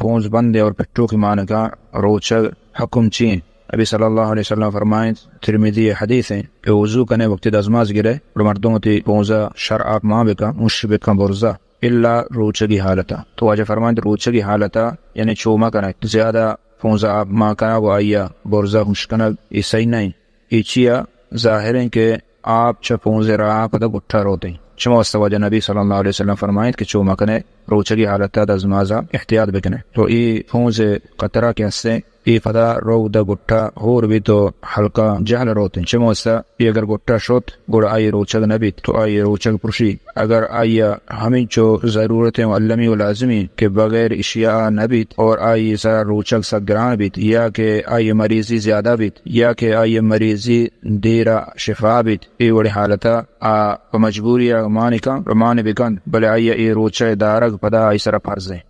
پونز بندیں اور پٹوکی مانکا روچگ حکم چی انت؟ نبی صلی اللہ علیہ وسلم فرمائنت، ترمذی حدیث انت کہ وضو کنے وقتی دزماز گرے، گڑا مردم وتی پونزا شر آپ مان بکن، ہشک بکن برزا، الا روچگی حالتا۔ تو واجہ فرمائنت روچگی حالتا یعنی چو مکنگ، زیادہ پونزا آپ مان کنگ و آئیا برزا ہشک کنگ، اے صحیح نہ انت۔ اے چیا ظاہر انت کہ آپ چہ پونزے راہ پدا گٹا روت انت۔ چمے واسطہ واجہ نبی صلی اللہ علیہ وسلم فرمائنت کہ چو مکنے، روچگی حالتا دزمازا احتیاط بکنے۔ تو اے پونزے قطرہ کہ ہستیں، اے پدا رو دہ گٹا ہور بیت و ہلکا جہل روت انت۔ چمے واسطہ اے اگر گٹا شت، گڑا آئی روچگ نہ بیت، تو آئی روچگ پرشی۔ اگر آئی ہمینچو ضرورت و المی و لازمی کہ بغیر اشیا نہ بیت اور آئی سرا روچگ سک گران بیت، یا کہ آئی مریضی زیادہ بیت، یا کہ آئی مریضی دیرا شفا بیت، اے وڑیں حالتا آ پہ مجبوری ء مان کن، مان بکن، بلے آئی ء اے روچ ء دارگ پدا آئی سرا فرض انت۔